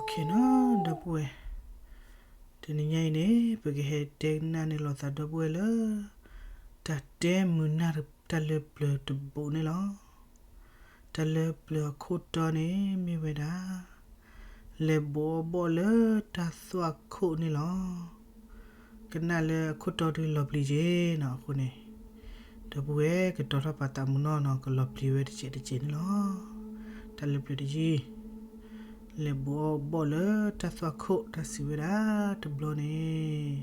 နီၤ ဒီပုၢ်ဝဲၢ်, တနံၤညါအံၤန့ၣ် ပကဟဲတဲနၢ်န့ၢ်လိာ်သးဒီပုၢ်ဝဲၢ်လၢ တၢ်တဲမုာ်နၢ်တၢ်လၢပျၢၤတဘိန့ၣ်လီၤ. တၢ်လၢပျၢၤအခိၣ်တီန့ၣ်မ့ၢ်ဝဲဒၣ် လဲၤဘိးအီၣ်ဘီၣ်လၢတၢ်သွၣ်ခိၣ်န့ၣ်လီၤ. ကနၣ်လၢအခိၣ်တီဒုးလီၤပျံၤက့ၤနီၤအဃိန့ၣ်, ဒီပုၢ်ဝဲၢ်ကတီၤထီၣ်ပာ်သးမုာ်နီၢ်နီၤ ကလီၤပျံၤဝဲတစဲးတစဲးန့ၣ်လီၤ. တၢ်လၢပျၢၤတယုၢ်, လဲၤဘိးအီၣ်ဘီၣ်လၢတၢ်သွၣ်ခိၣ် တၢ်စံးဝဲဒၣ်တဘျီန့ၣ်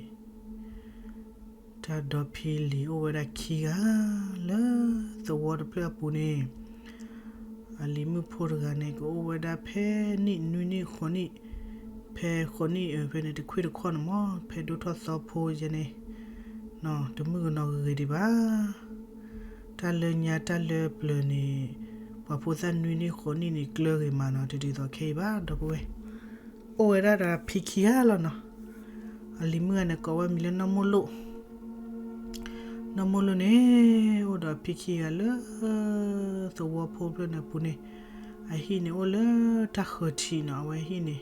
တၢ်ဒီဖံလံၤအိၣ်ဝဲဒၣ်ခံဂၤ လၢသဝီတဖျၢၣ်အပူၤန့ၣ်, အလံၤမုၣ်ဖိတဂၤန့ၣ် ကအိၣ်ဝဲဒၣ်ဖဲနံၣ်နွံနံၣ်ဃိးနံၣ်, ဖဲဃိးနံၣ်အဖဲန့ၣ် တခွံတခီၣ်န့ၣ်မ့ၢ် ဖဲဒိၣ်ထီၣ်သီဖိယဲန့ၣ်, တမုၣ်ကနီၤဂ့ၤဂ့ၤဒံးဘၣ်. တၢ်လၢညါတၢ်လၢပျၢၤန့ၣ် ပှၤဖိသၣ်နွံနံၣ်ဃိးနံၣ်န့ၣ် ကျၢၤဂ့ၤမးနီၤ တဒ်သိးခဲအံၤဘၣ် ဒီပုၢ်ဝဲၢ် အိၣ်ဝဲဒၣ်ဒီးဖံခံဂၤလီၤနီၤ. အလံၤမုၣ်ဂၤန့ၣ် ကိးဝဲမံၤလၢနီၢ်မိၢ်လိၣ်, နီၢ်မိၢ်လိၣ်န့ၣ် အိၣ်ဒီးဖံခံဂၤလၢ သဝီဖိဖျၢၣ်န့ၣ်အပူၤန့ၣ်, အဟံၣ်န့ၣ်အိၣ်လၢတၢ်ဃၢၤထံးနီၤ အဝဲဟံၣ်န့ၣ်,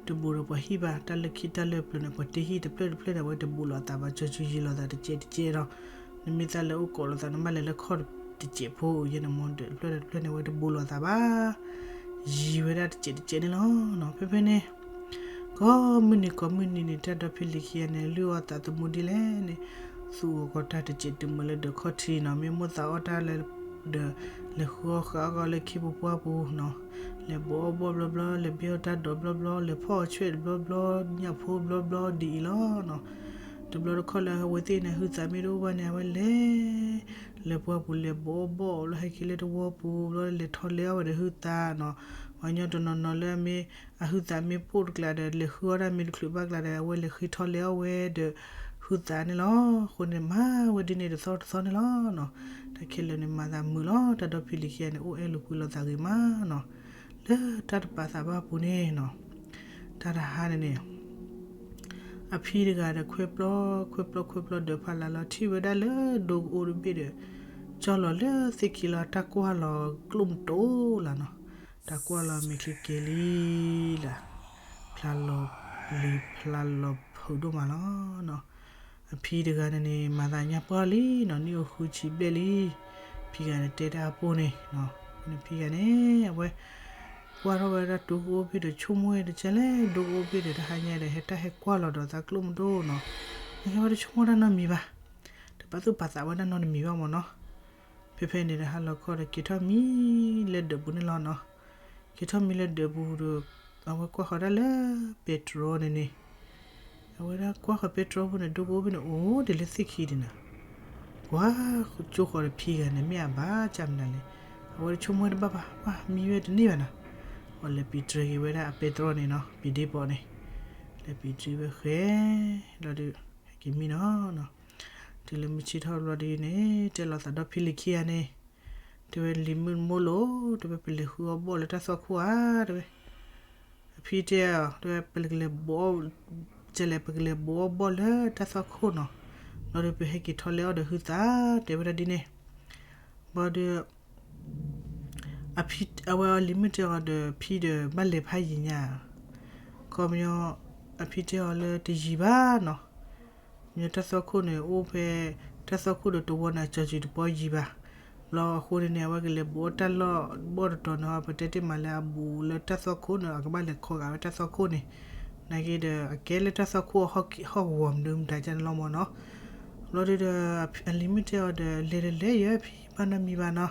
တဘူးဒီးပှၤဟံၣ်ဘၣ် တၢ်လၢခံတၢ်လၢပျၢၤန့ၣ် ပှၤတ့ဟံၣ်တဖျၢၣ်တဖျၢၣ်န့ၣ် အဝဲတဘူးလိာ်သးဘၣ် ကၠီၤကူယံၤလိာ်သးတစဲးတစဲးဒီး, နမ့ၢ်သးလၢအိၣ်ကိးလိာ်သး နဘၣ်လဲၤလၢခီၣ်တစဲးဖိယဲန့ၣ်မ့ၢ် တဖျၢၣ်တဖျၢၣ်န့ၣ် အဝဲတဘူးလိာ်သးဘၣ် ယံၤဝဲဒၣ်တစဲးတစဲးန့ၣ်လီၤ. ဖဲဖဲန့ၣ် ကိးမုၢ်နံၤကိးမုၢ်နံၤန့ၣ် တၢ်ဒီဖံလံၤခံဂၤန့ၣ် လုၢ်အီၣ်သးသမူဒ်လဲၣ်န့ၣ်, သူၣ်အိၣ်ကီၤတၢ်တစဲးတုၤမုာ်လၢဒၢးခီၣ်ထံးနီၤ မ့ၢ်မိၣ်သးအီၣ်တၢ်လၢဒီး, လဲၤဃုအီၣ်ဃုအီၣ်လၢခံပူၤပှၢ်ပူၤနီၤ, လဲၤဘိးအီၣ်ဘီၣ်ဘျီဘျီ လဲၤဘ့ၣ်အီၣ်တၢ်ဒိးဘျီဘျီ လဲၤဖီၣ်အီၣ်ဆွဲၣ်တဘျီဘျီ ညၣ်ဖိဘျီဘျီဒ်အံၤလီၤနီၤ. တဘျီတခီၣ်လၢအဝဲသ့ၣ်န့ၣ် ဟုသးမ့ၢ်တအိၣ်ဘၣ်န့ၣ် အဝဲလဲၤ လဲၤပှၢ်ပူၤ လဲၤဘိးအီၣ်ဘီၣ်လီၤ ဟဲက့ၤလၢတဝီပူၤဘျီ လဲၤထီၣ်လဲၤအီၣ်ဝဲဒီးဟုသးနီၤ. ပှၤကညီတနီၤနီၤလၢအမ့ၢ် အဟုသးမ့ၢ်ပိၣ်တကျါဒီး လဲၤဃုအီၣ်တၢ်မ့ၢ်တချုးဘၣ်ကျါဒီး အဝဲလဲၤဃ့ထီၣ်လဲၤအီၣ်ဝဲဒီး ဟုသးန့ၣ်လီၤ. အဃိန့ၣ် မၤဝဲဒ်န့ၣ်တသီတသီန့ၣ်လီၤနီၤ. တၢ်ခဲလၢာ်န့ၣ် မၤသးမုာ်လီၤ တၢ်ဒီဖံလံၤခံဂၤန့ၣ် အိၣ်အဲၣ်လိာ်ကွံလိာ်သးဂ့ၤမးနီၤ. လၢတၢ်တပာ်သးဘၣ်အပူၤန့ၣ်နီၤ, တၢ်တဟါန့ၣ်န့ၣ် အဖံတဂၤဒီးခွဲပျီ ခွဲပျီခွဲပျီဒီးဖးလၢ်လီၤ ထံၣ်ဝဲဒၣ်လၢဒိကအိတဘ့ၣ်ဒီး ကၠီလီၤလၢသ့ၣ်ခံလီၤ တၢ်ကွၢ်လီၤကျိၣ်မတိလၢ်နီၤ. တၢ်ကွၢ်လီၤမဲာ်ချံကဲၤလံလၢ်, ဖျါလီၤပျံၤဖျါလီၤဖုးဒိၣ်မးလီၤနီၤ. အဖံတဂၤန့ၣ်န့ၣ် မၤသးညါပှၢ်လံနီၤ နံၣ်အိၣ်ဃုဆံဘျဲၣ်လံ. ဖံဂၤန့ၣ်တဲတၢ်အပိၢ်န့ၣ်, ဖံဂၤန့ၣ် အဝဲ ကွၢ်ထီၣ်ဝဲဒၣ်ဒိကအိဘ့ၣ်ဒီး ဆိကမိၣ်ဝဲတကဲလဲၣ် ဒိကအိဘ့ၣ်ဒီး တဟါညါဒီး ဟဲတၢ်ဟဲကွၢ်လီၤဒီးသးကျိၣ်မတိနီၤ. နကဲဝဲတဆိကမိၣ်တၢ်နီတမံၤဘၣ်, တပာ်သူၣ်ပာ်သးဝဲတၢ်နီတမံၤဘၣ်မ့ၢ်နီၤ. ဖဲဖဲန့ၣ်ဒီး ဟါလီၤခီဒီး က့ၤထီၣ်မံလၢဒၢးပူၤန့ၣ်လီၤနီၤ. က့ၤထီၣ်မံလၢဒၢးပူၤဒီး အဝဲကွၢ်ဃီၤဒၣ်လၢပဲတြီန့ၣ်န့ၣ် အဝဲဒၣ်ကွၢ်ဃီၤပဲတြီဖိန့ၣ် ဒိကအိဖိန့ၣ် အိၣ်ဒ်လၢသ့ၣ်ခံဒံးနၤ, ကွၢ်ကၠိဃီၤဒီးဖံဂၤန့ၣ် မ့ၢ်အဘၣ်ကၢ်မနုၤလဲၣ်, အဝဲတဆိကမိၣ်ဝဲတဘၣ်ဘၣ်, ပှၤမံဝဲတန့ၢ်ဘၣ်နၤ, အဝဲလဲၤပံၤတြၢၤက့ၤဝဲဒၣ်အပဲတြီန့ၣ်နီၤ ပံၤဒ့ပီန့ၣ်, လဲၤပံၤတြၢၤဝဲဃဲ, လီၤဒီး ဟဲက့ၤမံနီၤ, တုၤလၢမုၢ်ဆ့ၣ်ထီၣ်ဘျီဒ်န့ၣ် တဲလိာ်သးဒီဖံလံၤခံဂၤန့ၣ်, တဲဝဲလံၤမုၣ်မိၢ်လိၣ်, တဲဝဲပလဲၤဃုအီၣ်ဘီၣ်လၢတၢ်သွၣ်ခိၣ်ဧါ, တဲဝဲ အဖံတဲအီၤ တဲဝဲ ပကလဲၤဘိးအီၣ်, ကလဲၣ် ပကလဲၤဘိးအီၣ်ဘီၣ်လၢတၢ်သွၣ်ခိၣ်နီၤ, ဘျီဒီးပဟဲက့ၤထီၣ်လဲၤအီၣ်ဒီးဟုသး, တဲဝဲဒၣ်ဒ်န့ၣ်, ဘျီဒီး အဖံ, အဝဲအီၤလံၤမုၣ်တဲအီၤဒီး ဖံဒီးဘၣ်လဲၤဖးယံၤညါ, ခီပညီ, အဖံတဲအီၤလၢတယံၤဘၣ်နီၤ, မ့ၢ်တၢ်သွၣ်ခိၣ်န့ၣ် အိၣ်ဖဲ, တၢ်သွၣ်ခိၣ်ဒီးတဝီန့ၣ် အကၠီၤစုၤတပီယံၤဘၣ်, ဘျီအဃိန့ၣ်န့ၣ် အဝဲကလဲၤဘိးအီၣ်တၢ်လီၢ်ဘီၣ်တတီၤန့ၣ် ပတဲတ့ၢ်မးလၢအဘူးလၢတၢ်သွၣ်ခိၣ်န့ၣ် အကဘၣ်လဲၤခီဂာ်ဝဲတၢ်သွၣ်ခိၣ်န့ၣ်, နာ်က့ဒီး အကဲလၢတၢ်သွၣ်ခိၣ်အဟီၣ်ကဝီၤမနုၤမတၤကန့ၣ်လီၤမ့ၢ်နီၤ, ဘျီဒီး အလံၤမုၣ်တဲအီၤဒီး လဲၤတလဲၤယဲဖံ ဘၣ်နီတမံၤ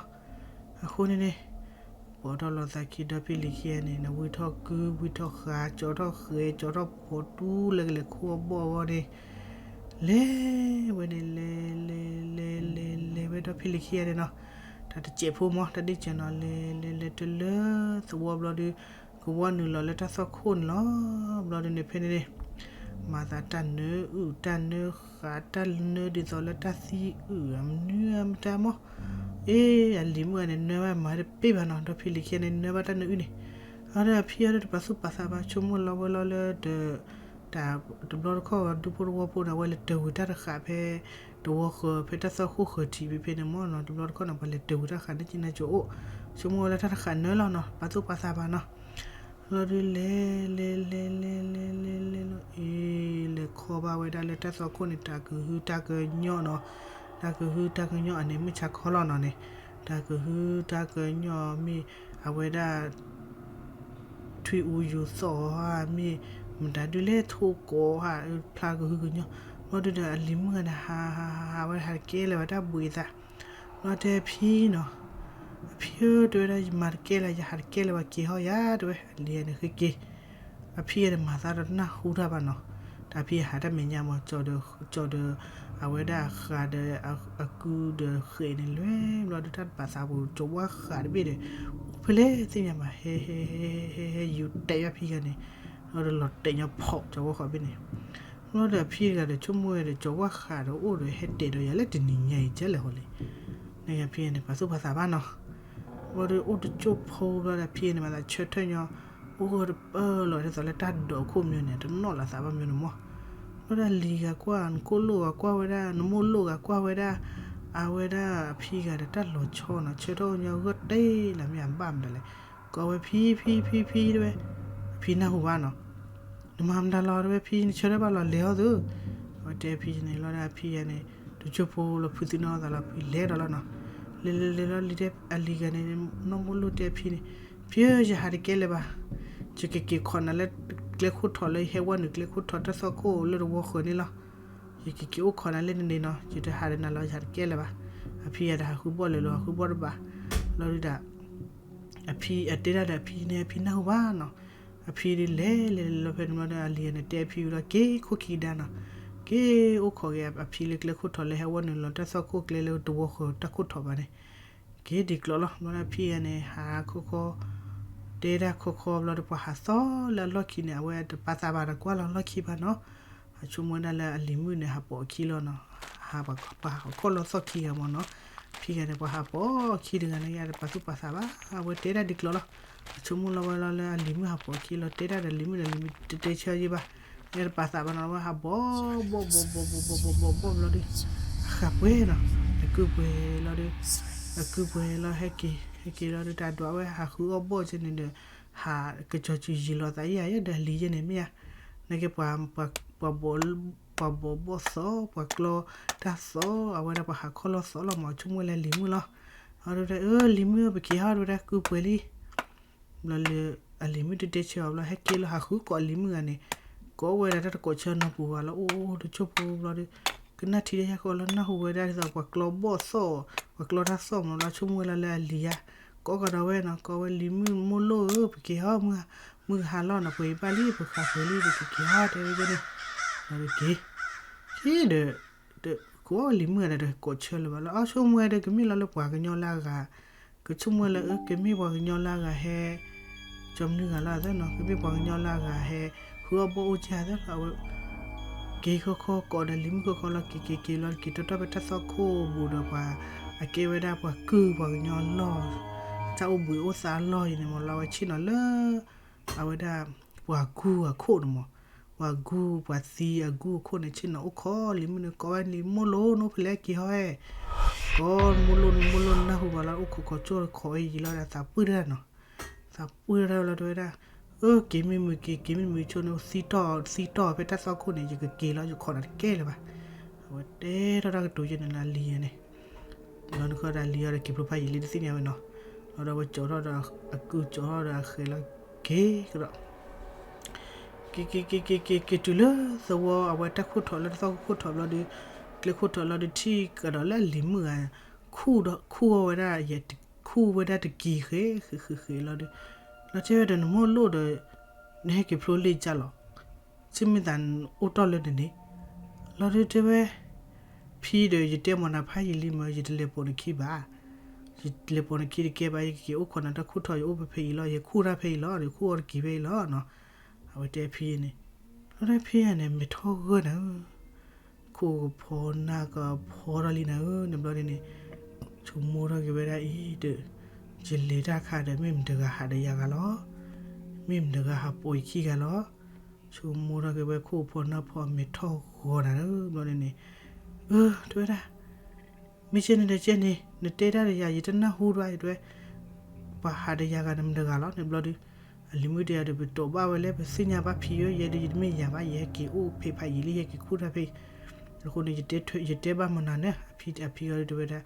ဘၣ်နီၤ, အဃိန့ၣ်န့ၣ် ပိာ်ထီၣ်လိာ်သးခံဒီဖံလံၤခံဂၤန့ၣ် နဝံထီၣ်ကု ဝံထီၣ်ဃာ် ကၠီထီၣ်ဃဲၤ ကၠီထီၣ်ဖိတူၢ်လၢကလဲၤခူအီၣ်ဘီၣ်အဂီၢ်န့ၣ်, လဲၤဝဲန့ၣ် လဲၤလဲၤလဲၤလဲၤလဲၤဝဲဒီဖံလံၤခံဂၤန့ၣ်နီၤ, တၢ်တစဲးဖိမ့ၢ် တၢ်ဒ့ၣ်စၢၤနီၤ လဲၤလဲၤလဲၤတုၤလၢသဝီဘျီဒီး ကဝီနုာ်လီၤလၢတၢ်သွၣ်ခိၣ်န့ၣ်လီၤ, ဘျီဒီးန့ၣ်ဖဲန့ၣ်န့ၣ် မၤသးတၢ်နၢအုၣ်တၢ်နၢဃာ်တၢ်နၢဒ်သိးလၢတၢ်သံအုၣ်မနုၤမတၤမ့ၢ်, အ့ အလံၤမုၣ်ဂၤန့ၣ် နၢဘၣ်မၤတပ့ၢ်ဘၣ်နီၤ ဒီဖံလံၤခံဂၤန့ၣ် နၢဘၣ်တၢ်နၢအုၣ်န့ၣ်, အဒီးအဖံအီၤဒီးတပာ်သူၣ်ပာ်သးဘၣ် ဆိကမိၣ်လီၤဝဲလီၤလၢဒီး တၢ်တဘျီတခီၣ်ဒူဖိတဝီဖိန့ၣ် အဝဲလဲၤတၢၤဝံၤတၢ်တဃာ်ဖဲ တဝီဃၢၤ ဖဲတၢ်သွၣ်ခိၣ်ဃၢၤထံးဖဲဖဲန့ၣ်မ့ၢ်နီၤ, တဘျီတခီၣ်န့ၣ် ပှၤလဲၤတၢၤဝံၤတၢ်ဃာ်န့ၣ်က့ၤနၢကၠိအိၣ်, ဆိကမိၣ်ဝဲလၢတၢ်တဃာ်နၢလီၤနီၤ ပာ်သူၣ်ပာ်သးဘၣ်နီၤ, ဘျီဒုးလဲၤ လဲၤ လဲၤ လဲၤ လဲၤ လဲၤ လဲၤလီၤ အ့ လဲၤခီဘၣ်ဝဲဒၣ်လၢတၢ်သွၣ်ခိၣ်န့ၣ် တၢ်ကဟုတၢ်ကညီၢ်နီၤ, တၢ်ကဟုတၢ်ကညီၢ်အန့ၣ်မုၢ်ဆါခီလီၤနီၤန့ၣ်, တၢ်ကဟုတၢ်ကညီၢ်မ့ၢ် အဝဲဒၣ် ထွံၣ်အူယူၤသီၣ်ဧါ မ့ၢ်မတၤဒုးလဲၣ်ထိၣ်ကိးဧါ ဖျါကဟုကညီၢ်, ဘျီဒုးဒီးအလံၤမုၣ်ဂၤန့ၣ် ဟး ဟး ဟး ဟးဝဲ ဟးတကဲလၢၤဘၣ်တၢ်ဘှံးအသး, ဘျီတဲအဖံနီၤ, အဖံဧၢ တဲဝဲဒၣ် ယမၤတကဲလၢၤ ယဟးတကဲလၢၤဘၣ် က့ၤဟီၣ်ယၤ တဲဝဲ အလံၤဂၤန့ၣ်ဃ့က့ၤ အဖံဂၤန့ၣ်မၤသးဒီးတနၢ်ဟူတၢ်ဘၣ်နီၤ, တၢ်ဖံဟးတၢ်မဲာ်ညါမး ကၠီဒီး ကၠီဒီး အဝဲဒၣ်ဃးဒီး အကုဒီးဃဲးန့ၣ် လဲၤဘျီဒုးတၢ်တပာ်သးပူၤ ကၠီဝါဃးတဘ့ၣ်ဒီး အိၣ်ဖဲလဲၣ်သ့ၣ်ညါဘၣ် ဟဲ ဟဲ ဟဲ ဟဲ ဟဲ ယူၤတဲာ်ဘၣ်ဖံဂၤန့ၣ်, ဘျီဒီးလီၤတဲာ်ညီဖီးကၠီဝါဃးဘ့ၣ်န့ၣ်, ဘျီဒီးအဖံဂၤဒီး ဆိကမိၣ်ဝဲဒီး ကၠီဝါဃးဒီးအိၣ်ဒီးဟဲတဲာ်ဒီးယၤလၢတနံၤညါအံၤ ကဲလဲၣ်ဟီလဲၣ်, နကဖံဂၤန့ၣ် ပာ်သူၣ်ပာ်သးဘၣ်နီၤ ဘျီဒီးအိၣ်တကၠိၢ်ဖိဘျီဒီး ဖံဂၤန့ၣ် မၤသးဆၢထၢၣ်ညီ အိၣ်ဂၢၢ်တပၢၢ်လီၤ ဒ်သိးလၢတၢ်ဒိးအခိၣ်မၠိန့ၣ် တနီၣ်လီၤသးဘၣ်မၠိန့ၣ်မး, ဘျီဒီးအလံၤဂၤကွၢ် နခိၣ်လိၣ်ဂၤကွၢ်ဝဲဒၣ် နမိၢ်လိၣ်ဂၤကွၢ်ဝဲဒၣ်, အဝဲဒၣ်အဖံဂၤဒီးတၢ်လီၤဆီနီၤ ဆၢထၢၣ်ညီဂၢၢ်တ့ၢ်လၢမ့ၢ်အဘၣ်မတၤလဲၣ်, ကိးဝဲဖံ ဖံ ဖံ ဖံ တဲဝဲ, အဖံနၢ်ဟူဘၣ်နီၤ နမၤမတၤလီၤ တဲဝဲ ဖံ နဆၢထၢၣ်ဘၣ်လီၤ လဲၤဟီၣ်သု, အဝဲတဲဖံန့ၣ်လီၤဒီးအဖံဂၤန့ၣ် တကၠိၢ်ဖိလီၤ ဖုသံနီၣ်သးလီၤ ဖံလဲၤဒီးလီၤနီၤ, လဲၤလဲၤလဲၤလီၤ လံၤတဲအလံၤဂၤန့ၣ် နီၢ်မိၢ်လိၣ်တဲဖံန့ၣ်, ဖံဧၢ ယဟးတကဲလၢၤဘၣ်, ယကက့ၤခိးနၤလၢကျဲခိၣ်ထီၣ်လၢယဟဲဝဲနုာ်ကျဲခိၣ်ထီၣ်တၢ်သွၣ်ခိၣ်လၢတဝီဃၢၤန့ၣ်လီၤ, ယကက့ၤအိၣ်ခိးနၤလၢန့ၣ်နီၤ ယတဟးဒီးနၤလီၤ ယဟးတကဲလၢၤဘၣ်, အဖံဂၤဒီးဟးဃုဘီၣ်လၢာ်လီၤ ဟးဃုဘီၣ်တဘၣ်, လီၤဒုးဒီး အဖံအတဲဒၣ်ဒီးအဖံန့ၣ် အဖံနၢ်ဟူဘၣ်နီၤ, အဖံဒုးလဲၤလဲၤလဲၤလီၤဖဲန့ၣ်ဘျီဒီး အလံၤဂၤန့ၣ်တဲအဖံဝံၤလီၤ က့ၤခိၣ်ခံကဒါနီၤ, က့ၤအိၣ်ခိးက့ၤအဖံလၢကျဲခိၣ်ထီၣ်လၢဟဲဝဲနုာ်လီၤတၢ်သွၣ်ခိၣ်ကျဲလၢတဝီဃၢၤတၢ်ခိၣ်ထီၣ်ဘၣ်န့ၣ်, က့ၤဒံးကျိးလီၤ ဘျီဒီးအဖံဂၤန့ၣ် ဟးခီခီ တဲဒၣ်ခီခီဘျီဒီး ပှၤဟးသီလၢအလီၢ်ခံန့ၣ် အဝဲတပာ်သးဘၣ်ဒီးကွၢ်လီၤလီၢ်ခံဘၣ်နီၤ, အဆိကမိၣ်ဝဲဒၣ်လၢအလံၤမုၣ်န့ၣ် ဟးပိာ်အခံလီၤနီၤ, ပှၤဟးခီၣ်လီၤသီၣ်ခံဂၤမးနီၤ, ဖံဂၤန့ၣ် ပှၤဟးပိာ်အခံတဂၤန့ၣ် ယတပာ်သူၣ်ပာ်သးဘၣ်, အဝဲတဲဒၣ်ဒ်ကျိးလီၤ, အဆိကမိၣ်လီၤဝဲလီၤလၢအလံၤမုၣ်ဟးပိာ်အခံလီၤ တဲဒၣ်ဒီးလံၤမုၣ်ဒီးလံၤမုၣ်တတဲဆၢယံၤဘၣ်, ယတပာ်သးဘၣ်နီၤ အဝဲဟးဘီၣ်ဘီၣ်ဘီၣ်ဘီၣ်ဘီၣ်ဘီၣ်ဘီၣ်ဘီၣ်ဘျီဒီး အဃးပှဲၤနီၤ, အကုၢ်ပှဲၤလီၤဒီး အကုၢ်ပှဲၤလီၤ ဟဲက့ၤ ဟဲက့ၤလီၤဒီး တၢ်ဒွးဝဲဟးဃုအီၣ်ဘီၣ်ကဲန့ၣ်ဒီး ဟးကစီၤစုၤယံာ်လီၤသးယဲၢ်ယဲၢ်ဒီးလံၤယဲၢ်န့ၣ်မ့ၢ်ဧါ, နကဲပှၤ ပှၤဘီၣ်ဘီၣ်သီ ပှၤကျီတၢ်သီ အဝဲဒၣ်ပှၤဟးခီၣ်လီၤသီလီၤမး ဆိကမိၣ်ဝဲလၢလံၤမုၣ်လီၤ, အဝဲတဲ အၢ လံၤမုၣ်ဧၢ ပက့ၤဟီၣ် တဲဝဲဒၣ် ကုၢ်ပှဲၤလံ ဘျီလၢ အလံၤမုၣ်တတဲဆၢအီၤဘျီ ဟဲက့ၤလီၤ ဟးဃုကိးလံၤမုၣ်ဂၤန့ၣ်, ကိးဝဲဒၣ်တၢ်တကိးဆၢနီတပူၤဘၣ်လီၤ အိၣ်အိၣ်တကၠိၢ်ဖိဘျီဒီး ကနၣ်ထံတၢ်ယၢ်ကီလီၤ နၢ်ဟူဝဲဒၣ်ဒ်သိးပှၤကျီဘီၣ်သီၣ် ပှၤကျီတၢ်သီၣ်မးလီၤ ဆိကမိၣ်ဝဲလီၤလၢအလံၤဧါ, ကိးကဒီးဝဲနီၤ ကိးဝဲလံၤမုၣ်မိၢ်လိၣ်ဧၢ ပက့ၤဟီၣ် မုၢ်ဟါလီၤနီၤ ပှဲၤဘၣ်လံ ပဃးပှဲၤလံ ပကက့ၤဟီၣ် တဲဝဲန့ၣ်, ဘျီဒီးက့ၤ က့ၤဒီး ကိးလံၤမုၣ်ဂၤဒီးတကိးဆၢလၢၤဘၣ်လီၤ အဆိကမိၣ်ဝဲဒီး ကမ့ၢ်လီၤလၢပှၤကညီလၢအဂၤ ကဆိကမိၣ်ဝဲလၢ အၢ ကမ့ၢ်ပှၤကညီလၢအဂၤဟဲ ကၠီမနုၤဂၤလီၤသၢနီၤ ကမ့ၢ်ပှၤကညီလၢအဂၤဟဲ ဃုအီၣ်ဘီၣ်အိၣ်ကၢသၢလီၤ အဝဲ က့ၤခီခီကိးဒီးလံၤမုၣ်ခီခီလီၤ က့ၤက့ၤက့ၤလီၤ က့ၤတီတီဖဲတၢ်သွၣ်ခိၣ်အပူၤဒီးပှၤ အကဲဝဲဒၣ်ပှၤကုၢ်ပှၤကညီလီၢ် တၢ်အိၣ်ဘှံးအိၣ်သါလီၢ်အံၤန့ၣ်မးလီၤ အဝဲဆ့ၣ်နီၤလၢ အဝဲဒၣ် ပှၤကူအခိၣ်န့ၣ်မး ပှၤကူပှၤသံအကူအခိၣ်န့ၣ် ဆ့ၣ်နီၤအိၣ်ခိးလံၤမုၣ်န့ၣ် ကိးဝဲလံၤမိၢ်လိၣ် နအိၣ်ဖဲလဲၣ်က့ၤဟီၣ်ဝဲ ကိးမိၢ်လိၣ် မိၢ်လိၣ်နၢ်ဟူဘၣ်လီၤ အိၣ်ခိးခိးကၠိခိးဝဲယံာ်လီၤဒီး သးပှၢ်တၢ်နီၤ သးပှၢ်တၢ်လီၤတဲဝဲဒၣ် အၢ က့ၤမ့ၢ်မုာ်က့ၤ က့ၤမ့ၢ်မုာ်ဆိန့ၣ် သံတီၢ်သံတီၢ်ဖဲတၢ်သွၣ်ခိၣ်န့ၣ် ယကက့ၤလီၤ ယခိးနၤတကဲလၢၤဘၣ် အဝဲတဲထီၣ်တၢ်ကတိၤယဲၢ်န့ၣ်လၢအလံၤယဲၢ်န့ၣ် လီၤနဃီဒီးလံၤအီၤဒီးက့ၤဖျိဖးယံာ်လံတသ့ၣ်ညါဝဲနီၤ လီၤဒီးဝဲကၠီထီၣ်ဒီး အကုၢ်ကၠီထီၣ်ဒီးအဃဲၤလီၤ က့ၤကဒီး က့ၤက့ၤက့ၤက့ၤက့ၤက့ၤတုၤလၢသဝီအဝဲတၢ်ခိၣ်ထီၣ်လၢတၢ်သွၣ်ခိၣ်ခိၣ်ထီၣ်ဘျီဒီး ကျဲခိၣ်ထီၣ်လီၤဒီးထံၣ်ကဒီးလၢအလံၤမုၣ်ဂၤ ခူၣ်ဝဲဒၣ်ယဲ ခူၣ်ဝဲဒၣ်တက့ၤဃဲၤဃဲၤဃဲၤဃဲၤလီၤဒီး လီၤတဲဝဲဒီးနမိၢ်လိၣ်ဒီး နဟဲက့ၤဖျိလံကၢ်လီၤ စ့ၢ်မ့ၢ်သးအိၣ်တီၢ်လၢနန့ၣ် လီၤဒုးတဲဝဲ ဖံဒီး ယတဲမၤနၤဖးယံာ်လံမး ယတလဲၤပိာ်နခံဘၣ် ယတလဲၤပိာ်နခံတကဲဘၣ် ယကက့ၤအိၣ်ခိးနၤတၢ်ခိၣ်ထီၣ် ယအိၣ်ဖဲဖဲအံၤလီၤ ယခူၣ်တၢ်ဖဲအံၤလီၤ ယခူၣ်အီၣ်တက့ၤဖဲအံၤလီၤနီၤ အဝဲတဲဖံန့ၣ် လီၤတဲဖံန့ၣ် မဲာ်ထီၣ်ဂၢၢ်နၤဧၢ ခိၣ်ကဖီနၢ်ကဖီထီၣ်လံနၤဧၢ န့ၣ်ဘျီဒ်န့ၣ် ဆိကမိၣ်ထီၣ်က့ၤဝဲဒၣ်အံၤဒီး ယလဲၤတၢ်ခါဒီး မ့ၢ်မတၤဂၤဟးဒီးယၤဂၤလီၤ မ့ၢ်မတၤဂၤဟးပိာ်ယခံဂၤလီၤ ဆိကမိၣ်ထီၣ်က့ၤဝဲခိၣ်ကဖီနၢ်ဖီမဲာ်ထီၣ်ဂီၤနၤဧၢ ဘျီဒ်န့ၣ် အၢ တဲဝဲဒၣ် မ့ၢ်ကဲန့ၣ်ဒီးကဲန့ၣ် နတဲတၢ်ဒီးယၤ ယတနၢ်ဟူဒၣ် ယတဲဝဲ ပှၤဟးဒီးယၤဂၤန့ၣ်မတၤဂၤလီၤန့ၣ်ဘျီဒုး လံၤမုၣ်တဲယၤဒီး ပတိာ်ဘၣ်ဝဲလၢပသ့ၣ်ညါဘၣ်ဖံဧၢ, ယဲဒုးယတမ့ၢ်ယၤဘၣ်, ယဟဲက့ၤအိၣ်ဖံးဖးယံာ်လံ, ယဟဲက့ၤခူၣ်တၢ်ဖဲအံၤ. အဃိန့ၣ် ယတဲဘၣ်မနုၤန့ၣ်, အဖံအဖံအံၤဒီးတဲဝဲဒၣ်,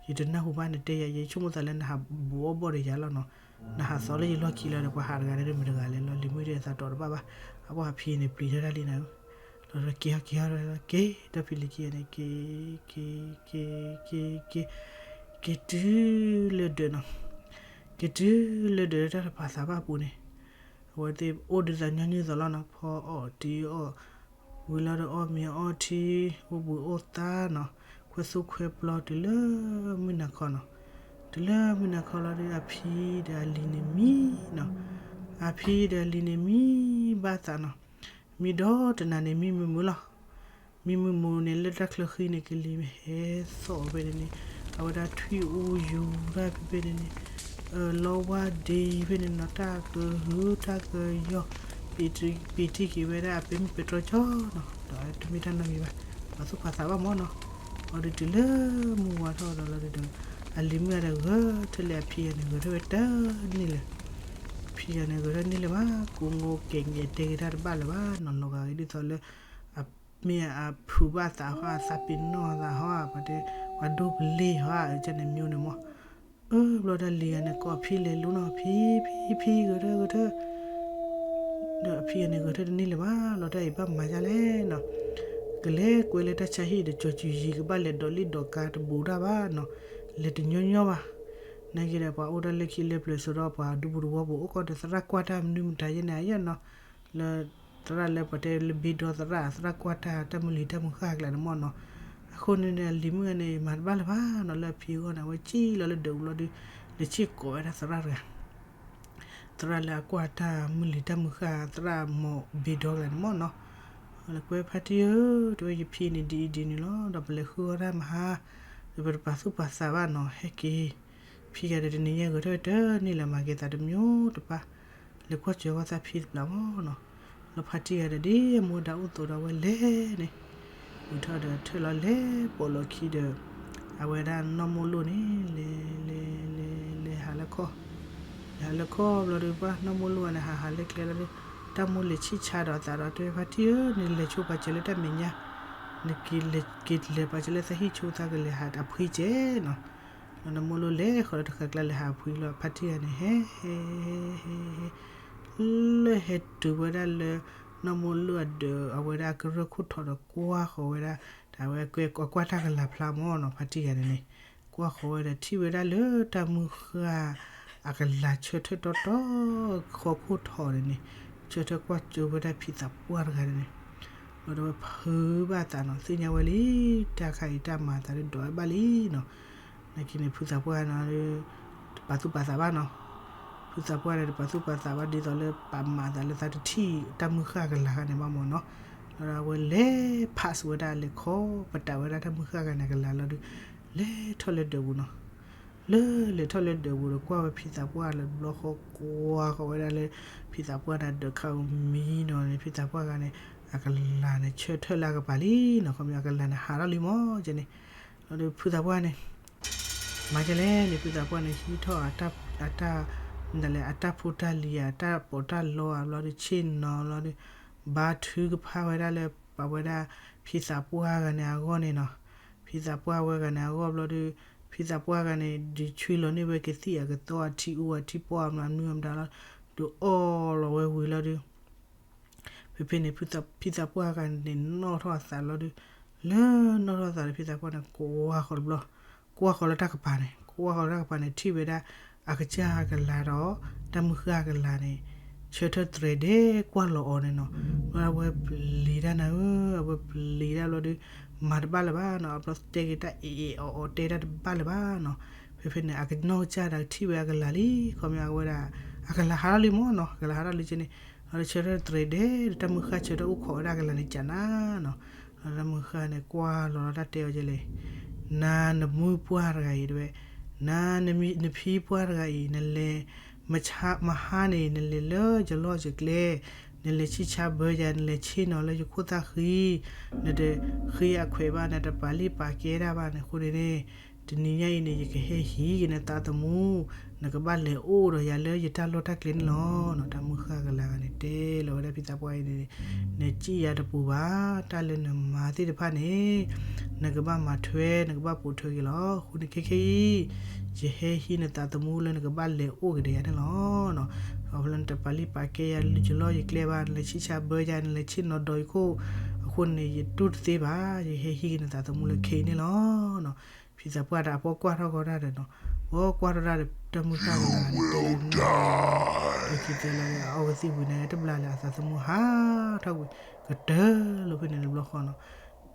ယတနၢ်ဟူဘၣ်နတဲယၤ, ယဆိကမိၣ်သးလၢနဟးဘူးအီၣ်ဘီၣ်ဒီးယၤလီၤနီၤ. နဟးသီလၢယလီၢ်ခံလီၤဒီး ပှၤဟးတဂၤန့ၣ်ဒီးမတၤတဂၤလဲၣ်လီၤ. လံၤမုၣ်တဲသးတိာ်တဘၣ်ဘၣ်, အဝဲဖံန့ၣ်ပျံၤထီၣ်တၢ်လံနၤဧၢ. လီၤဒီးက့ၤဟီၣ်က့ၤဟီၣ်ဒီးက့ၤ, ဒီးဖံလံၤခံဂၤန့ၣ် က့ၤ က့ၤ က့ၤ က့ၤ က့ၤ က့ၤ က့ၤတုၤလၢဒၢးနီၤ. က့ၤတုၤလၢဒၢးလၢတၢ်တပာ်သးဘၣ်အပူၤန့ၣ်, အဝဲသ့ၣ်အိၣ်ဒ်သိးညီနုၢ်သိးလီၤနီၤ, ဖီအီၣ်တံၤအီၣ်, ဝံၤလီၤဒီးအီၣ်မ့ၤအီထံ, အိၣ်ဘှံးအိၣ်သါနီၤ, ခွဲသူၣ်ခွဲပျီတုၤလၢမုၢ်နၤခီနီၤ. တုၤလၢမုၢ်နၤခီလီၤဒီး အဖံဒီးအလံၤန့ၣ်မံနီၤ. အဖံဒီးအလံၤန့ၣ်မံဘၣ်သးနီၤ. မံဒီးတနၤန့ၣ် မံမုာ်မုာ်လီၤ. မံမုာ်မုာ်န့ၣ် လၢတၢ်ချၢဃံန့ၣ် ကလံၤဟဲသီၣ်ဖဲန့ၣ်န့ၣ်, အဝဲဒၣ်ထွံၣ်အူယူၤတၢ်ဖဲဖဲန့ၣ်န့ၣ်, လီဝါဒ့ဖဲန့ၣ်နီၤ, တၢ်ကဟုတၢ်ကယီၤ, ပ့ၤထံက့ၤဝဲဒၣ်အပဲမုၢ်ပဲတြီကၠီနီၤ, ဒီးတမ့ၢ်တၢ်နီတမံၤဘၣ်, ပာ်သူၣ်ပာ်သးဘၣ်မၢ်နီၤ. အီၤဒုးတုၤလၢမုၢ်ဝါထီၣ်ဒီးလီၤဒီး, အလံၤမုၣ်ဂၤဒီးဂဲၤထၢၣ်လၢအဖံဂၤန့ၣ် ဂဲၤထၢၣ်ဝဲတန့ၢ်လၢၤ. ဖံဂၤန့ၣ်ဂဲၤထၢၣ်န့ၢ်လၢၤဘၣ်, ကိးငိကဲးန့ၣ် အတဲက့ၤတၢ်တဘၣ်လၢၤဘၣ်နီၤ, လီၤဂာ်ဒ်သိးလၢ မ့ၢ်အဖုးဘၣ်သးဟီ, အသးပ့ၤနီၣ်သးဟီ, ပှၤတဲ, ပှၤဒိပလ့ၢ်ဟီ, အကန့ၣ်မ့ၢ်န့ၣ်မၢ်. အၢ ဘျီတၢ်လံၤဂၤန့ၣ် ကိးဖံလဲၤလိနီၤ, ဖံ, ဖံ, ဖံ, ဂဲၤထၢၣ်, ဂဲၤထၢၣ်. ဒီးအဖံဂၤန့ၣ် ဂဲၤထၢၣ်တန့ၢ်လၢၤဘၣ်, လီၤတၢ်အံၤဘၣ်မၤဒ်လဲၣ်နီၤ. ကလဲၤကွဲလၢတၢ်ဆါဟံၣ်ဒီး ကၠီၤစူၤယံၤ ကဘၣ်လဲၤဒိးလံၣ်ဒိးကါတဘူးတၢ်ဘၣ်နီၤ, လဲၤတညီညီဘၣ်. နာ်က့ဒီး ပှၤအိၣ်တၢ်လၢခံလၢပျၢၤစိဒီး ပှၤဒူပူၤသဝီပူၤ အိၣ်ကီၢ်ဒီးသရၣ်ကွၢ်တၢ်မနုၤမတၤယဲန့ၣ် အယဲၢ်နီၤ, လၢ သရၣ်လၢပှၤတဲလၢဘ့ဒီသရၣ်, သရၣ်ကွၢ်တၢ် တၢ်မုၢ်လံၤတၢ်မုၢ်ဃၢ်အကျါန့ၣ်မၢ်နီၤ. အဃိန့ၣ်န့ၣ် အလံၤမုၣ်ဂၤန့ၣ် မၤတဘၣ်လၢၤဘၣ်နီၤ, လၢအဖံအဂီၢ်န့ၣ် အဝဲစံၣ်လီၤလၢဒၢးပူၤလီၤဒီး လဲၤဆ့ၣ်ကိးဝဲဒၣ်သရၣ်တဂၤ, သရၣ်လၢအကွၢ်တၢ်မုၢ်လံၤတၢ်မုၢ်ဃၢ်, သရၣ်မိၢ်ဘ့ဒီကျါန့ၣ်မၢ်နီၤ. လဲၤကွဲဖါတံၢ်ဧၢ, တဲဝဲယဖံန့ၣ်ဒ်အံၤဒ်နုၤလီၤ, ဒီးပလဲၤဃုအီၣ်တၢ်မဟါ, ဒီးပတပာ်သူၣ်ပာ်သးဘၣ်နီၤ, ဟဲက့ၤ. ဖံဂၤဒီးတနံၤညါဂဲၤထၢၣ်တန့ၢ်လၢၤ, မၤက့ၤသးတမံၤတပၢ်, လဲၤကွၢ်စၢၤဝဲသးဖံတဘျီမၢ်နီၤ. လီၤဖါတံၢ်ဂၤဒီး ဒ်အမိၢ်ဒၣ်အိၣ်သိးဒီးအဝဲလဲၤန့ၣ်, ဝံၤထီၣ်ဒီးထၢၣ်လီၤလဲၤပိာ်လီၤခံဒီး အဝဲဒၣ်နီၢ်မိၢ်လိၣ်န့ၣ် လဲၤ လဲၤ လဲၤ လဲၤဟးလၢခီၣ်, လဲၤဟးလၢခီၣ်ဘျီဒီး ပှၢ်နီၢ်မိၢ်လိၣ်ဂၤန့ၣ် ဟးဟးလၢကျဲလီၤဒီး တၢ်မိၢ်လဲၤဆံၣ်ဆါဒီးအသးဒီး တဲဖါတံၢ်ဧၢ, နလဲၤဆိပာ်စၢၤလၢတၢ်မဲာ်ညါ, နက့ၤလဲၤပာ်စၢၤလၢသးဟံၣ်ဆိသးကလဲၤဟးအဖှံကဲနီၤ. ဒီးနီၢ်မိၢ်လိၣ်လဲၤဃီၤလၢတဃာ်ကျါလဲၤဟးအဖှံလီၤ, ဖါတံၢ်ဂၤန့ၣ် ဟဲ ဟဲ ဟဲ ဟဲ ဟဲ လၢဟဲတုၤဝဲဒၣ်လၢ နီၢ်မိၢ်လိၣ်အဒၢး အဝဲဒၣ်ကရၢၢ်ခိၣ်ထီၣ်ဒီးကွၢ်ဃီၤဝဲဒၣ်, တၢ်ဝဲကွၢ်တၢ်ကလၤဖျါမၢ်နီၤ, ဖါတံၢ်ဂၤန့ၣ်န့ၣ် ကွၢ်ဃီၤဝဲဒီးထံၣ်ဝဲဒၣ်လၢတၢ်မုၢ်ဃၢ်အကလၤဆၢထၢၣ်တီတီ ဃီခိၣ်ထီၣ်န့ၣ်န့ၣ်, ဆၢထၢၣ်ကွၢ်ကၠိဝဲဒၣ်ဖံသးပှၢ်တဂၤန့ၣ်န့ၣ်, ဘျီဒီးဝဲဖုးဘၣ်သးနီၤ, သ့ၣ်ညါဝဲလံ တၢ်ခါအံၤတၢ်မၤသးဒ်ဒိးဝဲဘၣ်လံနီၤ. နာ်က့န့ၣ် ဖုသးပှၢ်န့ၣ် တပာ်သူၣ်ပာ်သးဘၣ်နီၤ. ဖုသးပှၢ်န့ၣ် တပာ်သူၣ်ပာ်သးဘၣ်ဒ်သိးလၢပာ်မၤသးလၢသးတထံၣ်တၢ်မုၢ်ဃၢ်ကလၤဂၤန့ၣ်ဘၣ်မၢ်နီၤ. ဒီးအဝဲလဲၤ pass ဝဲဒၣ်လဲၤခီပတာ်ဝဲဒၣ်တၢ်မုၢ်ဃၢ်ဂၤန့ၣ်ကလၤလီၤဒီး လဲၤထီၣ်လၢဒၢးပူၤနီၤ. လၢလဲၤထီၣ်လၢဒၢးပူၤဒီးကွၢ်ဝဲဖံသးပှၢ်လၢတဘျီဃီ ကွၢ်ဃီၤဝဲဒၣ်လၢ ဖံသးပှၢ်န့ၣ်ဒၢးခးမံနီၤန့ၣ် ဖံသးပှၢ်ဂၤန့ၣ် အကလၤန့ၣ် ဆၢထၢၣ်လၢအကပၤလံနီၤ. ခီပညီအကလၤန့ၣ်ဟးထီၣ်လံမၢ်ကဲန့ၣ်. လီၤဒီးဖုသးပှၢ်န့ၣ် မၤကဲလဲၣ်န့ၣ် ဖုသးပှၢ်န့ၣ် ဟံးထီၣ်အတၢ် မနုၤလဲၣ် အတၢ်ဖိတၢ်လံၤ အတၢ်ပီးတၢ်လီအဘျီဒီး ဆ့ၣ်နီၤလီၤဒီး ဘါထုကဖၣ်ဝဲဒၣ်လၢပဝဲဒၣ် ဖံသးပှၢ်ဂၤန့ၣ်အဂီၢ်န့ၣ်နီၤ. ဖံသးပှၢ်ဝဲဂၤန့ၣ်အဂီၢ်ဘျီဒီး ဖံသးပှၢ်ဂၤန့ၣ် ဒုးဆွံလီၤန့ၢ်ဝဲကသံၣ်အကသီအထံအူအထံပီၢ်အမနုၤမတၤလီၤ. ဒုးအီၣ်လီၤဝဲဝံၤလီၤဒီး ဖဲဖဲန့ၣ် ဖံသးပှၢ်ဂၤန့ၣ် နီၣ်ထီၣ်အသးလီၤဒီး လၢနီၣ်ထီၣ်အသးဒီး ဖံသးပှၢ်န့ၣ် ကွၢ်ဃီၤတဘျီ, ကွၢ်ဃီၤလၢတၢ်ကပၤန့ၣ် ကွၢ်ဃီၤလၢတၢ်ကပၤန့ၣ် ထံၣ်ဝဲဒၣ် အကစၢ်အကလၤဒီး တၢ်မုၢ်ဃၢ်အကလၤန့ၣ် ဆၢထၢၣ်တြဲၤဒဲးကွၢ်လီၤအီၤန့ၣ်နီၤ. ဘျီအဝဲပျံၤတၢ်နၤဧၢ, အဝဲပျံၤတၢ်ဘျီဒီး မၤတဘၣ်လၢၤဘၣ်နီၤ. အဘျီတဲက့ၤတၢ်အ့ၣ်အ့ၣ်အီၣ်အီၣ်တဲတၢ်တဘၣ်လၢၤဘၣ်နီၤ. ဖဲဖဲန့ၣ် အကနီၢ်ကစၢ်ဒီးထံၣ်ဝဲအကလၤလံ, ခီပညီအဝဲဒၣ် အကလၤဟးထီၣ်လံမၢ်နီၤ, အကလၤဟးထီၣ်လံကဲန့ၣ်. ဒီးဆၢထၢၣ်တြဲၤဒဲးဒီး တၢ်မုၢ်ဃၢ်ဆၢထၢၣ်အိၣ်ခိးဝဲဒၣ်အကလၤန့ၣ်ကနၤနီၤ. ဒီးတၢ်မုၢ်ဃၢ်န့ၣ် ကွၢ်လီၤလီၤတၢ်တဲအီၤကဲလဲၣ်, နၤနမုၢ်ပှၢ်တဂၤအံၤ တဲဝဲ, နၤနဖံပှၢ်တဂၤအံၤ နလဲၤ မဟါန့ၣ် နလဲၤလၢယလီၢ်ယကျဲ, နလဲၤဆံၣ်ဆါဘၢယၤ, နလဲၤဆ့ၣ်နီၤလၢယခိၣ်သၣ်ဃံ, နတဃ့အခွဲးဘၣ်, နတပာ်လံၣ်ပာ်ကဲတၢ်ဘၣ်န့ၣ်အဃိန့ၣ်န့ၣ်, တနံၤညါအံၤန့ၣ် ယကဟဲဟံးက့ၤနသးသမူ, နကဘၣ်လဲၤအိၣ်ဒီးယၤလၢယတၢ်လီၢ်တၢ်ကျဲန့ၣ်လီၤ. တၢ်မုၢ်ဃၢ်ကလၤဂၤန့ၣ် တဲလီၤဝဲဒၣ်ဖံသးပှၢ်အံၤန့ၣ်, နစံၣ်ယၤတပူၤဘၣ်, တၢ်လၢနမၤသ့ၣ်တဖၣ်န့ၣ် နကဘၣ်မၤထွဲ နကဘၣ်ပိာ်ထွဲက့ၤလီၤ. အဃိန့ၣ်ခဲခဲအံၤ ယဟဲဟံးနသးသမူလၢနကဘၣ်လဲၤအိၣ်က့ၤဒီးယၤန့ၣ်လီၤ. အဃိလၢနတပာ်လုၢ်ပာ်ကဲယၤ ယလီၢ်ယကျဲဘၣ်, နလဲၤဆံၣ်ဆါဘၢယၤ, နလဲၤဆ့ၣ်နီၤဒီးယခိၣ်, အဃိန့ၣ် ယတူၢ်တသ့ဘၣ်, ယဟဲဟံးက့ၤနသးသမူလၢခဲအံၤန့ၣ်လီၤ. ဖံသးပှၢ်ဒီးအပှၤကွၢ်ထီၣ်ကီတၢ်ဒီးနီၤ, ပှၤကွၢ်ထီၣ်တၢ်ဒီးတၢ်မုၢ်ဃၢ်ကလၤန့ၣ် တဲလီၤန့ၣ်, လၢခံသၢလီၤဒီး အီကသံၣ်ဝံၤန့ၣ် တဘျီလၢအသးသမူဟးထီၣ်ကွံာ် ကတၢၢ်လီၤဖဲန့ၣ်တဘျီဃီနီၤ.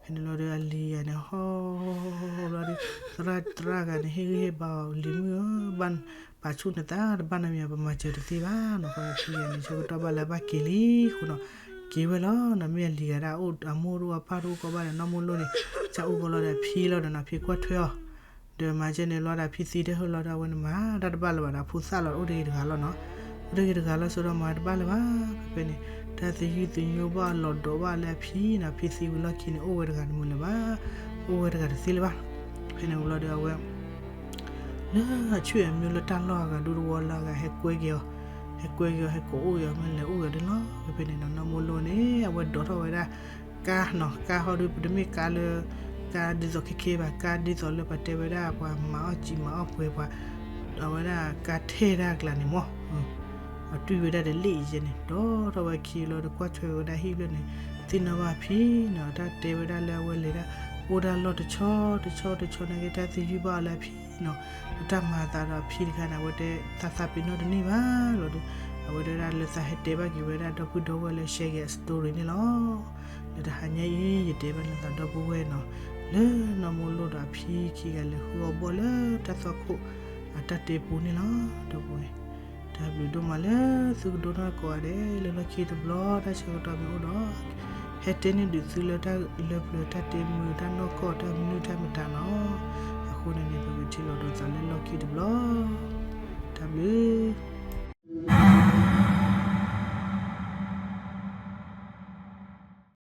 ဖဲန့ၣ်လီၤဒီးအလံၤဂၤန့ၣ် ဟီၣ်ဘျီဒီး သရၣ်သရၣ်ဂၤန့ၣ် ဟ့ၣ်ဂံၢ်ဟ့ၣ်ဘါအီၤ, လံၤမုၣ်ဧၢ, ဘၣ်ပာ်ဆူၣ်နသးတဘၣ်နီတမံၤ, ပမၤစၢၤတသ့ဘၣ်နီၤ. ဖဲန့ၣ်ဖံဂၤန့ၣ် ဆၢကတီၢ်ဘၣ်လၢအဘၣ်က့ၤလံအဃိနီၤ, က့ၤဝဲလီၤနီၤ. မ့ၢ်အလံၤဂၤဒၣ် အမိၢ်တအိၣ်အပၢ်တအိၣ်ကီဘၣ်ဒီး နီၢ်မိၢ်လိၣ်န့ၣ် ကအိၣ်ကီလီၤဒီးအဖံလီၤဒီးနီၤ, ဖံကွၢ်ထွဲအီၤ ဒီးမၤကဲန့ၣ်လီၤဒီး ဖံသံတဟၢလီၤဒီး အဝဲန့ၣ်မၤတၢ်တဘၣ်လၢၤဘၣ်ဒီး ဖိသၣ်လီၤ အိၣ်တဂ့ၤတဂၤလီၤနီၤ. အိၣ်တဂ့ၤတဂၤလီၤ စိဒီးမၤတဘၣ်လၢၤဘၣ်. ဖဲဖဲန့ၣ် တၢ်သယုၢ်သညိဘၣ်အလီၢ်ဒီးဘၣ်လၢအဖံနီၤ. ဖံသံဝံၤလီၢ်ခံန့ၣ် အိၣ်ဝဲတဂၤတမုာ်လၢၤဘၣ်, အိၣ်ဝဲတဂၤတသ့လၢၤဘၣ်. ဖဲန့ၣ်ဝံၤလီၤဒီး အဝဲ လၢအဆွေမျိုးလၢတၢ်လီၢ်အဂၤ ဒူတဝီလၢအဂၤဟဲကွဲက့ၤအီၤ, ဟဲကွဲက့ၤအီၤ ဟဲကိးအိၣ်က့ၤအီၤ မ့ၢ်လဲၤအိၣ်က့ၤဒ်လီၤ. ဖဲဖဲန့ၣ်နီၤ နီၢ်မိၢ်လိၣ်န့ၣ် အဝဲဒိးထီၣ်ဝဲဒၣ် ကါနီၤ, ကါဟီဒုး ပတမ့ၢ်ကါလၢ ကါဒ်သိးခဲခဲဘၣ်, ကါဒ်သိးလၢပှၤတဲဝဲဒၣ် ပှၤမၤအီၣ်စံာ်မၤအီၣ်ပှဲၤပှၤ, အဝဲဒၣ်ကါထဲတၢ်အကျါန့ၣ်မး အတွံၢ်ဝဲဒၣ်ဒီးလ့ၣ်ယဲန့ၣ် ဒိးထီၣ်ဝဲခံလီၤဒီး ကွၢ်ထွဲဝဲဒၣ်ဟံၣ်ဖျၢၣ်န့ၣ် သ့ၣ်နီၣ်ဘၣ်အဖံနီၤ. တၢ်တဲဝဲဒၣ်လၢအဝဲလဲၤဒၣ် အိၣ်ဒၣ်လီၢ်တဆီတဆီတဆီန့ၣ်က့ တၢ်သယုၢ်ဘၣ်အီၤလၢအဖံနီၤ. ဒီးတၢ်မၤအသးဒီးအဖံတခါန့ၣ် အဝဲတဲသးသးပ့ၤနီၣ်တန့ၢ်ဘၣ်လီၤဒီး အဝဲတဲဝဲဒၣ်လၢသးဟဲတဲဘၣ်က့ၤဝဲဒၣ်ဒီပုၢ်ဒီဝဲၢ်လၢ share က့ၤအ story န့ၣ်လီၤ. လၢတဟါညါအံၤ ယတဲဘၣ်နသးဒီပုၢ်ဝဲၢ်နီၤ, လၢနီၢ်မိၢ်လိၣ်ဒီးအဖံခံဂၤလဲၤဃုအီၣ်ဘီၣ်လၢတၢ်သွၣ်ခိၣ်အတၢ်တဲပူန့ၣ်လီၤ. ဒီပုၢ်ဝဲၢ် တၢ်ဘျုးဒိၣ်မးလၢသုကဒိကနၣ်ကိးဂၤဒဲး လၢလီၢ်ခံတဘျီ တၢ်ဆၢကတီၢ်မ့ၢ်အိၣ်ဒီး ဟဲတဲန့ၢ်ဒုးသုလၢတၢ်လၢပျၢၤ တၢ်တဲမုာ် တၢ်နီၢ်ကီၢ် တၢ်မနုၤတၢ်မတၤနီၤ. အဃိန့ၣ်န့ၣ် ပကထံၣ်လိာ်ဒီးသးလၢလီၢ်ခံတဘျီ